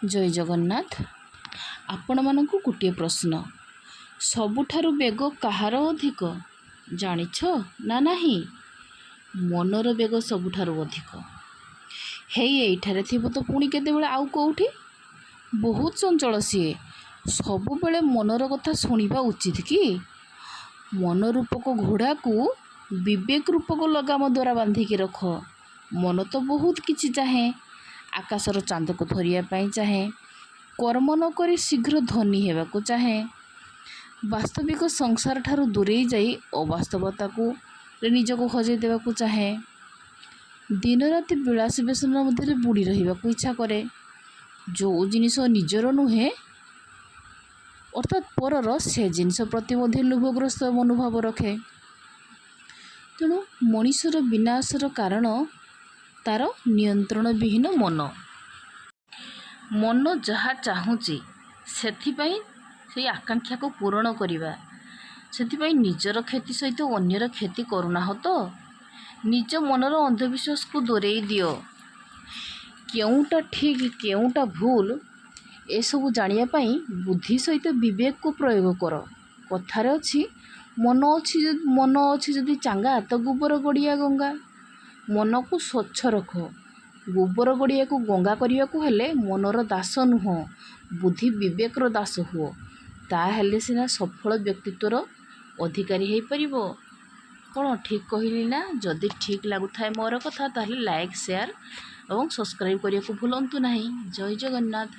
ଜୟ ଜଗନ୍ନାଥ। ଆପଣମାନଙ୍କୁ ଗୋଟିଏ ପ୍ରଶ୍ନ, ସବୁଠାରୁ ବେଗ କାହାର ଅଧିକ ଜାଣିଛ ନା ନାହିଁ? ମନର ବେଗ ସବୁଠାରୁ ଅଧିକ। ହେଇ ଏଇଠାରେ ଥିବ ତ ପୁଣି କେତେବେଳେ ଆଉ କେଉଁଠି। ବହୁତ ଚଞ୍ଚଳ ସିଏ। ସବୁବେଳେ ମନର କଥା ଶୁଣିବା ଉଚିତ କି? ମନ ରୂପକ ଘୋଡ଼ାକୁ ବିବେକ ରୂପକ ଲଗାମ ଦ୍ୱାରା ବାନ୍ଧିକି ରଖ। ମନ ତ ବହୁତ କିଛି ଚାହେଁ। ଆକାଶର ଚାନ୍ଦକୁ ଧରିବା ପାଇଁ ଚାହେଁ। କର୍ମ ନ କରି ଶୀଘ୍ର ଧନୀ ହେବାକୁ ଚାହେଁ। ବାସ୍ତବିକ ସଂସାର ଠାରୁ ଦୂରେଇ ଯାଇ ଅବାସ୍ତବତାକୁ ନିଜକୁ ହଜେଇ ଦେବାକୁ ଚାହେଁ। ଦିନରାତି ବିଳାସ ବ୍ୟସନ ମଧ୍ୟରେ ବୁଡ଼ି ରହିବାକୁ ଇଚ୍ଛା କରେ। ଯେଉଁ ଜିନିଷ ନିଜର ନୁହେଁ, ଅର୍ଥାତ୍ ପରର, ସେ ଜିନିଷ ପ୍ରତି ମଧ୍ୟ ଲୋଭଗ୍ରସ୍ତ ମନୋଭାବ ରଖେ। ତେଣୁ ମଣିଷର ବିନାଶର କାରଣ ତା'ର ନିୟନ୍ତ୍ରଣ ବିହୀନ ମନ। ମନ ଯାହା ଚାହୁଁଛି, ସେଥିପାଇଁ ସେଇ ଆକାଂକ୍ଷାକୁ ପୂରଣ କରିବା। ସେଥିପାଇଁ ନିଜର କ୍ଷତି ସହିତ ଅନ୍ୟର କ୍ଷତି କରୁନାହଁ ତ? ନିଜ ମନର ଅନ୍ଧବିଶ୍ୱାସକୁ ଦୂରେଇ ଦିଅ। କେଉଁଟା ଠିକ୍, କେଉଁଟା ଭୁଲ, ଏସବୁ ଜାଣିବା ପାଇଁ ବୁଦ୍ଧି ସହିତ ବିବେକକୁ ପ୍ରୟୋଗ କର। କଥାରେ ଅଛି, ମନ ଅଛି ଯଦି ଚାଙ୍ଗା ତ ଗୋବର ଗଡ଼ିଆ ଗଙ୍ଗା। ମନକୁ ସ୍ୱଚ୍ଛ ରଖ। ଗୋବର ଗଡ଼ିଆକୁ ଗଙ୍ଗା କରିବାକୁ ହେଲେ ମନର ଦାସ ନୁହଁ, ବୁଦ୍ଧି ବିବେକର ଦାସ ହୁଅ। ତାହେଲେ ସିନା ସଫଳ ବ୍ୟକ୍ତିତ୍ୱର ଅଧିକାରୀ ହେଇପାରିବ। କ'ଣ ଠିକ୍ କହିଲି ନା? ଯଦି ଠିକ୍ ଲାଗୁଥାଏ ମୋର କଥା, ତାହେଲେ ଲାଇକ୍, ସେୟାର ଏବଂ ସବସ୍କ୍ରାଇବ୍ କରିବାକୁ ଭୁଲନ୍ତୁ ନାହିଁ। ଜୟ ଜଗନ୍ନାଥ।